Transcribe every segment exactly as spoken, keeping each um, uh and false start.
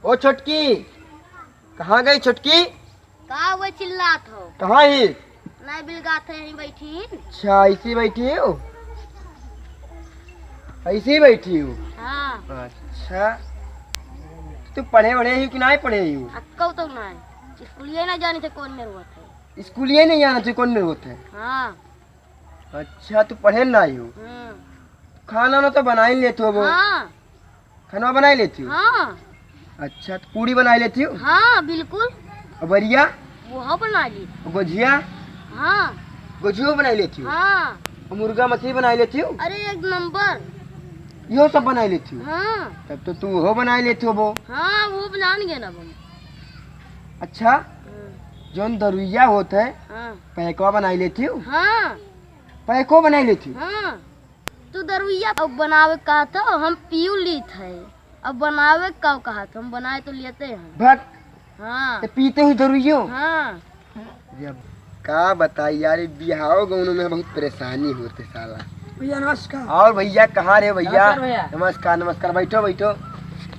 ओ छोटकी, कहाँ गई छोटकी? का हुआ चिल्लात हो? कहाँ ही? नहीं बिलगात है, यहीं बैठी ही। अच्छा, ऐसी बैठी हो? ऐसी बैठी हो? हाँ। अच्छा, तू पढ़े वढ़े ही कि नहीं पढ़े ही? अक्कौ तो नहीं, स्कूलिए ना जानी थे कौन में रोत है। स्कूलिए नहीं जाना थे कौन में रोत है? हाँ। अच्छा, तू पढ़े ना आई हो? हम्म। खाना ना तो बना ही लेती हो वो। हाँ। खाना बनाई लेती हो? हाँ। अच्छा, तो पूड़ी बनाई लेती हो? हाँ, बिल्कुल। और बरिया? वो बना ली। और गोझिया? हाँ। गोझियो बनाई लेती हो? हाँ। और मुर्गा मछली बनाई लेती हो? अरे, एक नंबर। यो सब बनाई लेती हो? हाँ। तब तो तू वो बनाई लेती हो वो। हाँ, वो बना गए ना वो। अच्छा, हम्म। जौन दरुइया होत है, हाँ। पैकवा बनाई लेती हो? हाँ। पैको बनाई लेती हो? हाँ। तू दरुइया अब बनावे का तो हम पीऊ लीत है। अब बनावे का कहा तो हम बनाए तो लेते हैं। भक। हाँ। तो पीते ही दरुइयो? हाँ। अब का बताई यार, ये बिहाव गौनों में बहुत परेशानी होते साला। भैया नमस्कार। और भैया कहाँ रे भैया? नमस्कार भैया। नमस्कार, नमस्कार, बैठो, बैठो।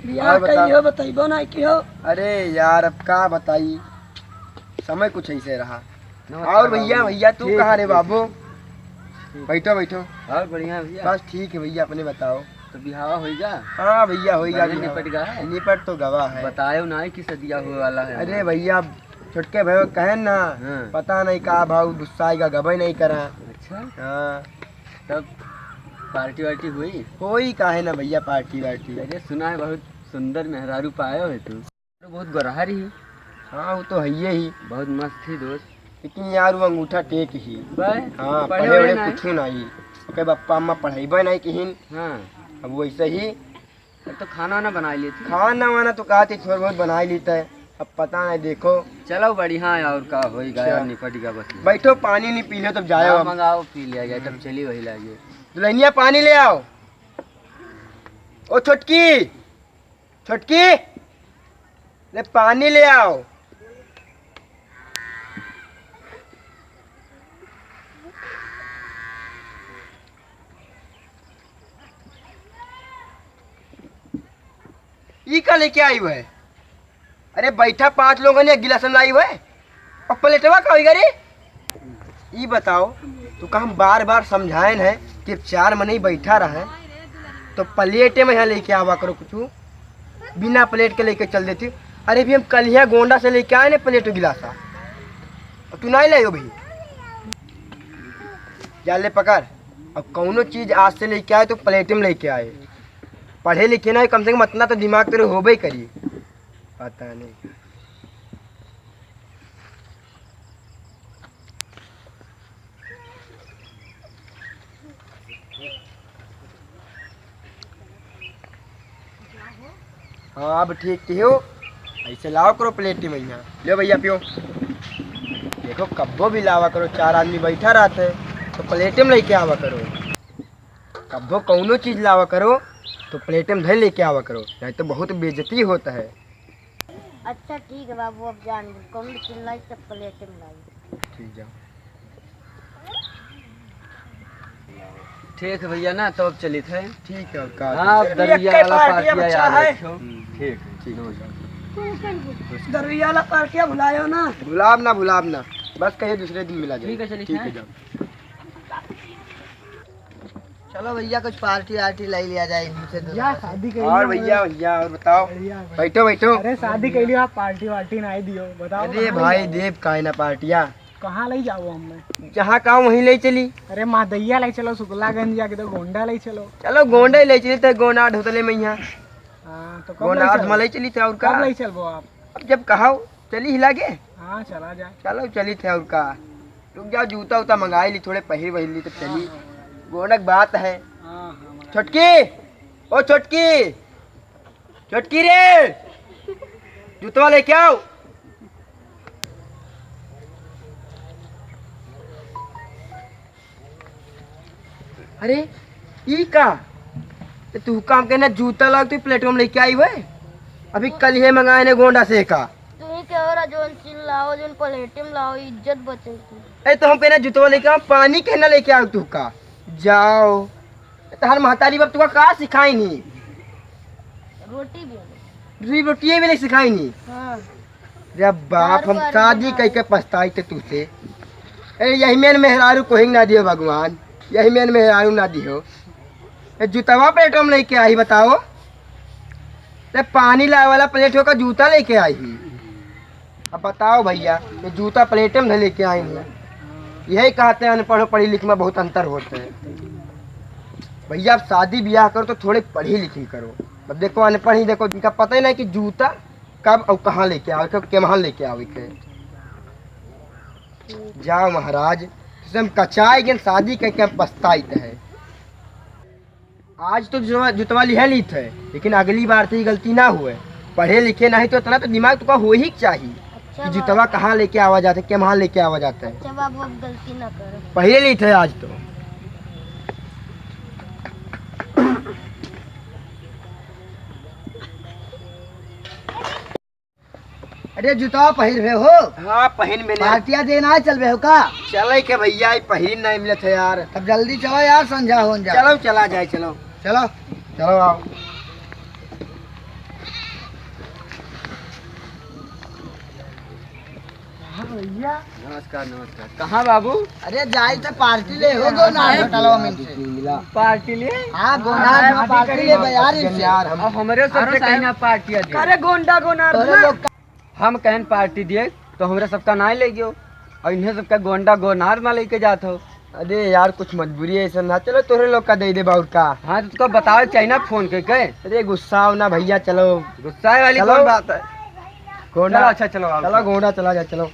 भैया और बताओ। कहियो बतैबो ना कियो। अरे यार, अब का बताई, समय कुछ ऐसे रहा। नमस्कार और भैया, बाबू। भैया तू ठीक कहाँ है, रे ठीक है। बाबू? ठीक। बैठो, बैठो। और बढ़िया भैया। बस ठीक है भैया, अपने बताओ। तो बिहावा होई गा? हाँ भैया, होई गा बढ़िया बिहावा। निपट गा है? निपट तो गवा है। बतायो ना कि सदिया होए वाला है अरे हमारा। भैया, छोटके भाई कहे ना, हाँ। पता नहीं का भाव गुस्सा आएगा, गबे नहीं करा। अच्छा। हाँ। तब पार्टी वार्टी हुई? होई काहे ना भैया, पार्टी वार्टी। अरे सुना है बहुत सुंदर मेहरारू पायो है तू। बहुत गोरहर ही। हाँ, वो तो हइये ही। बहुत मस्त ही दोस्त। लेकिन यार, वो अंगूठा टेक ही। बे, हाँ, पढ़े पढ़े वढ़े वढ़े नाई। कुछू नाई। ओके, बप्पा अम्मा पढ़ाइबे नाई किहिन। हाँ। अब वैसे ही। अब तो खाना वाना बनाई लेती। खाना वाना तो कहते थोड़ा बहुत बनाई लेता है। अब पता नहीं, देखो। चलो, बढ़िया है, और का होई गा, अच्छा। यार, निपट गा बस। बैठो, पानी नहीं पी ले, तब जाए हाँ, हम। मंगाओ, पी लिया जाए, तब हम्म। चली वही लागे। दुल्हनिया, पानी ले आओ। ओ छोटकी, छोटकी, ले पानी ले आओ। ई का लेके आई हुए? अरे बैठा पाँच लोगन एक गिलास में लाई हुए। और प्लेटवा का होई गा रे? ई बताओ, तू का हम बार बार समझाएन है कि चार मनई बैठा रहे, तो प्लेट में यहाँ लेके आवा करो कुछ, बिना प्लेट के लेके चल देती। अरे भी हम कल यहाँ गोंडा से लेके आए ना प्लेट गिलासा, और तू नहीं लाइयो भाई। जा ले पकड़, अब कौनो चीज आज से लेके आए तो प्लेट में लेके आए। पढ़े लिखे ना, कम से कम इतना तो दिमाग तेरे होबे करी। पता नहीं। हाँ, अब ठीक किहो। ऐसे लाओ करो प्लेट में यहाँ। ले भैया पियो। देखो, कब्बो भी लावा करो, चार आदमी बैठा रहते, तो प्लेट में लेके आवा करो। कब्बो कौनो चीज लावा करो, तो प्लेट में धर लेके आवा करो, नहीं तो बहुत बेइज्जती होता है। अच्छा ठीक है बाबू, अब जान गए, कौन चिल्लाई तो प्लेट में लाई। ठीक, जाओ। ठीक है भैया ना, तो अब चलित है। ठीक है, और का हाँ, अब ठीक है। दरुइया एक वाला पार्टी पार्टी अब आ अच्छा है। गया। हम्म, ठीक है, ठीक है, जाओ। दरुइया वाला पार्टी भुलायो ना। भुलाब ना, भुलाब ना, बस कहिए दूसरे दिन मिला जाए। ठीक है, चलित ठीक है। है, जाओ। चलो भैया, कुछ पार्टी आर्टी ले लिया जाए इनसे तो। या शादी के और लिए भैया, भैया, और बताओ। बढ़िया है भाई। बैठो, बैठो। अरे शादी के लिए आप पार्टी वार्टी नहीं दियो, बताओ अरे कहाँ ले भाई, जाओ? देव काहे ना पार्टिया। कहाँ ले जाओ हमें? जहाँ कहा वहीं ले चली। अरे मादैया ले चलो, शुक्लागंज या कि तो गोंडा ले चलो। चलो गोंडा ही ले चली, तो गोंडा ढोतले में यहाँ। हाँ, तो कब गोंडा ले चलो? ले चली थे और का? कब ले चलबो आप? अब जब कहा चली ही लागे। हाँ, चला जाए। चलो चली थे और का। रुक जाओ, जूता उता मंगाई ली, थोड़े पहिर वहिर ली, तब चली। हाँ, हाँ। गोंडक बात है। हाँ, हाँ, मंगा छोटकी, ओ छोटकी, छोटकी रे, जूतवा लेके आओ। अरे, ई का? ए, तू काम के ना जूता लाग, तू प्लेटवा में लेके आई हुए? अभी कल ही मंगाए ने गोंडा से का। तू ही कहो रा, जोन चिल्लाओ, जोन प्लेट में लाओ, इज्जत बचे की। ए, तो हम कहना जूतवा लेके आओ, पानी कहना लेके आओ तू का? जाओ। ए, तहार महतारी बाप तुका का सिखाई नहीं? रोटी भी। दूसरी रोटिये भी नहीं सिखाई नी। हाँ। रे बाप, हम शादी कई के पछताई थे तुझसे। अरे, यही मेन मेहरारू कोहिंग ना दियो भगवान, यही मेन मेहरारू ना दियो। ए, जूतवा प्लेट में लेके आई, बताओ। रे, पानी लाए वाला प्लेट होकर जूता लेके आई ही। अब बताओ भैया, ये जूता प्लेट में लेके आई ही। यही कहते हैं अनपढ़ और पढ़ी लिखी में बहुत अंतर होता है। भैया, अब शादी ब्याह करो तो थोड़े पढ़ी लिखी करो। अब देखो, अनपढ़ ही देखो, इनका पता ही नहीं कि जूता कब और कहाँ लेके आवे के, केम्हा लेके आवे के। जाओ महाराज, तुझसे हम कचाए गए, शादी करके हम पछताइत है। आज तो जुतवा, जुतवा लिहे लीत है, लेकिन अगली बार से ये गलती ना हुए। पढ़े लिखे नहीं तो इतना तो दिमाग तुका हो ही चाहिए अच्छा कि जुतवा बाबा। कहाँ लेके आवा जाते, केम्हा लेके आवा जाते है। अच्छा बाबू, अब गलती ना करो। पढ़े लीत है आज तो। अरे, जूता पहिर भे हो? हाँ, पहिन मैंने। पार्टिया देना है, चल भे हो का? चले के भैया, ई पहिन नहीं मिलत है यार। तब जल्दी चलो यार, संझा होन जा। चलो, चला जाए, चलो। चलो। चलो, आओ। हाँ भैया। नमस्कार, नमस्कार। कहाँ बाबू? अरे, जाई तो पार्टी ले हो, गोनार होटलवा में से। पार्टी ले? हाँ, गोनार में पार्टी ले बे यार इनसे। यार, हम अब हमरे सबसे कहीं ना पार्टी दिए। अरे, गोंडा गोनार तोरे ना। लोग का हम कहन पार्टी दिए, तो हमरे सबका ना ले गयो, और इन्हें सबका गोंडा गोनार में लेके जात हो। अरे यार, कुछ मजबूरी है, ऐसा ना। चलो, तोरे लोग का दे दे बाउर का। हाँ, तो तुमको बतावे के चाहिए ना फोन के, के? अरे, गुस्सा हो ना भैया, चलो। गुस्सा वाली चलो। कौन बात है? गोंडा। चलो, अच्छा, चलो, आओ, चलो, चलो। गोंडा चला जाए, चलो।